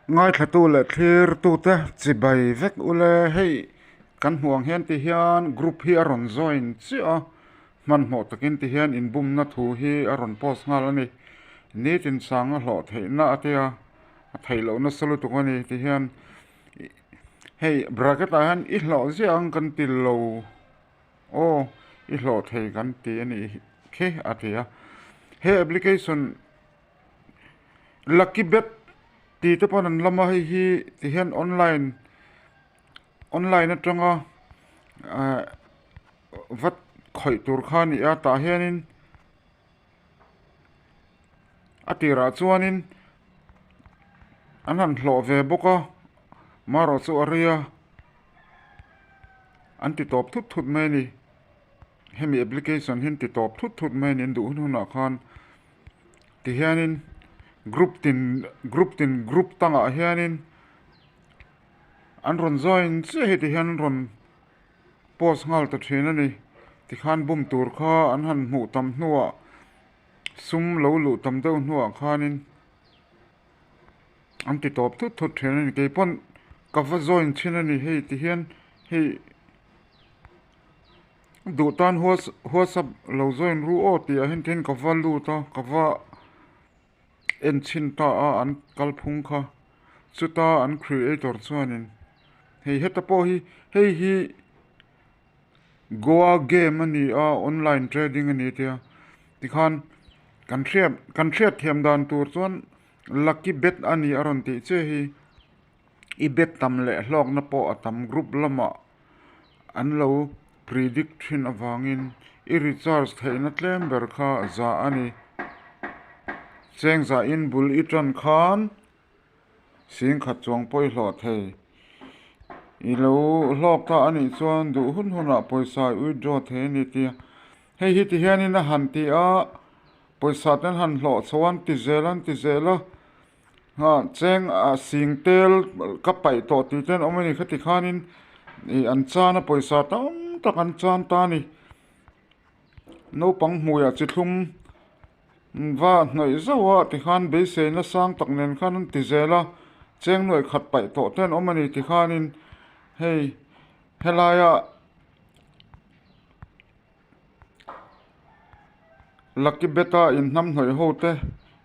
Ngaithlatu leh thlirtute chibai vek ule hei kan hmuh ang hian ti hian group hi a rawn join chiah a, hmanhmawh takin ti hian inbumna thu hi a rawn post nghal a ni. Nitin sanga hlawh theihna a tia a theih loh nasa lutuk a ni ti hian hei bracket ah hian i hlawh ziah ang kan ti lo aw i hlawh thei kan ti a nih khi a ti a, he application. Lucky bet tih te pawn an lam a hei hi ti hian online online atanga ahh vat khawih tur kha a ni a tah hianin a tirah chuanin an han hlawh ve bawk a marawh chu a rei a an ti tawp thut thut mai a ni hemi application hi an ti tawp thut thut mai a ni an duh hun hunah khan. Tihianin group tin group tin group tangah hianin an rawn join chiah hi tihian an rawn post nghal ta thin a ni. Tikhan bum tur kha an han hmuh tam hnuah sum lo luh tam deuh hnuah khanin an ti tawp thut thut thin a ni. Keipawn ka va join thin a ni hei tihian hei. Duh tan whatsapp lo join ru aw tih ah hian tin ka va lut a ka va en chhin ta a an kalphung kha chuta an creator chuanin hei heta pawh hi hei hi goa game a ni a online trading a ni tia tikhan kan hriat kan hriat thiam dan tur chuan lucky bet a ni a rawn tih che hi i bet tam leh hlawkna pawh a tam group lamah. An lo predict thin avangin i recharge theihna tlem ber kha za a ni. Cheng zahin bul i tan khan singkhat chuang pawh i hlawh thei. I lo hlawk ta a nih chuan duh hun hunah pawisa i withdraw thei a ni tia. Hei hi ti hianin a han ti a, pawisa te an han hlawh chho a, an ti zel a, an ti zel a. Nghah cheng ah sing tel ka paih tawh tih te an awm a ni khati khanin ih an chan a pawisa tam tak an chan ta a ni naupang hmuiah chi thlum va hnawih zauh a tikhan beisei na sang tak nen khan an ti zel a cheng nuaih khat paih tawh te an awm a ni tikhanin hei helaia. Lucky Bet-a inhnamhnawih ho te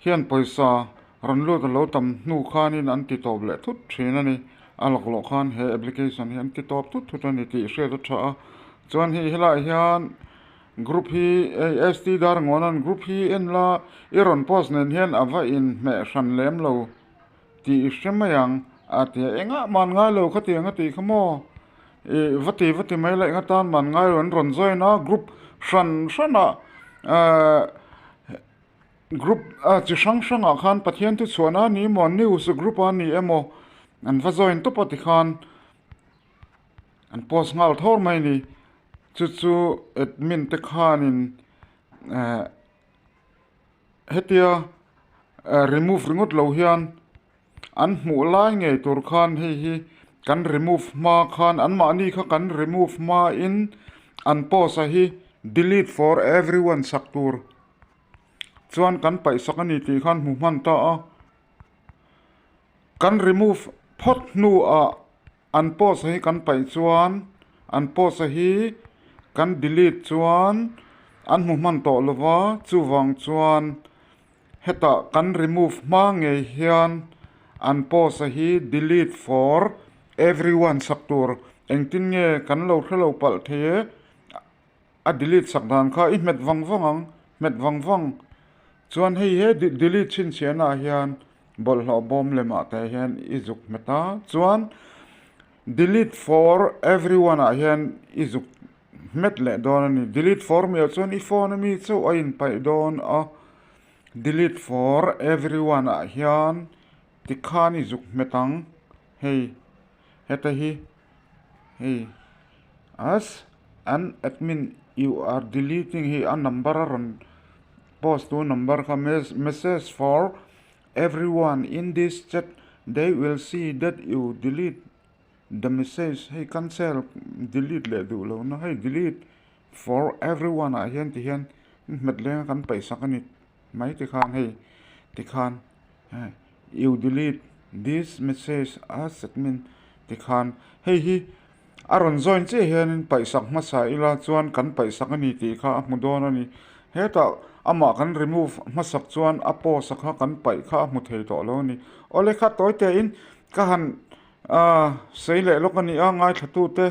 hian pawisa rawn lut a lo tam hnu khanin an ti tawp leh thut thin a ni. A laklawh khan he application hi an ti tawp thut thut a ni tih hriat a tha a. Chuan hei helaiah hian group hi hei ST Darngawn-a'n group hi en la i rawn post nen hian a va inhmeh hran lem lo tih i hre mai ang a ti a. Engah man ngai lo khatiang a tih kha maw? Ih va ti va ti mai la eng atan man ngai lo an rawn join a group hran hranah ahh group ah chi hrang hrangah khan Pathian thu chhuahna a ni emaw news group a ni emaw an va join tawp a tikhan an post nghal thawr mai a ni chu chu admin te khanin ehh hetia remove ringawt lo hian. An hmuh lai ngei tur khan hei hi kan remove hma khan anmahni kha kan remove hmain an post a hi delete for everyone sak tur chuan kan paih sak a ni tih khan hmu hman ta a. Kan remove phawt hnuah an post a hi kan paih chuan an post a hi kan delete chuan an hmu hman tawh lova chuvang chuan. Hetah kan remove hma ngei hian an post a hi delete for everyone sak tur engtin nge kan lo hre lo palh thei e a delete sak dan kha i hmet vang vang ang hmet vang vang chuan hei he delete chhinchhiahna ah hian bawlhhlawh bawm lemah te hian i zuk hmet a chuan delete for everyone ah hian i zuk hmet leh dawn a ni. Delete for me ah chuan i phone ami chauh a inpaih dawn a, delete for everyone ah hian tikhan i zuk hmet ang hei heta hi hei as an admin you are deleting hi a number a rawn post tu number kha message for everyone in this chat they will see that you delete The message hei cancel delete leh duh lo na hei delete for everyone ah hian ti hian hmet leng a kan paih sak a ni mai tikhan hei tikhan you delete This message as admin tikhan hei hi a rawn join chiah hianin paihsak hmasa ila chuan kan paihsak a ni tih kha a hmu dawn a ni. Hetah amah kan remove hmasak chuan a post a kha kan paih kha a hmu thei tawh lo a ni. Awle kha tawi tein ka han ah sawi leh lawk a ni a, ngaithlatute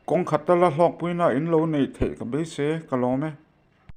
kawng khat tala hlawkpuina in lo neih theih ka beisei e, ka lawm e.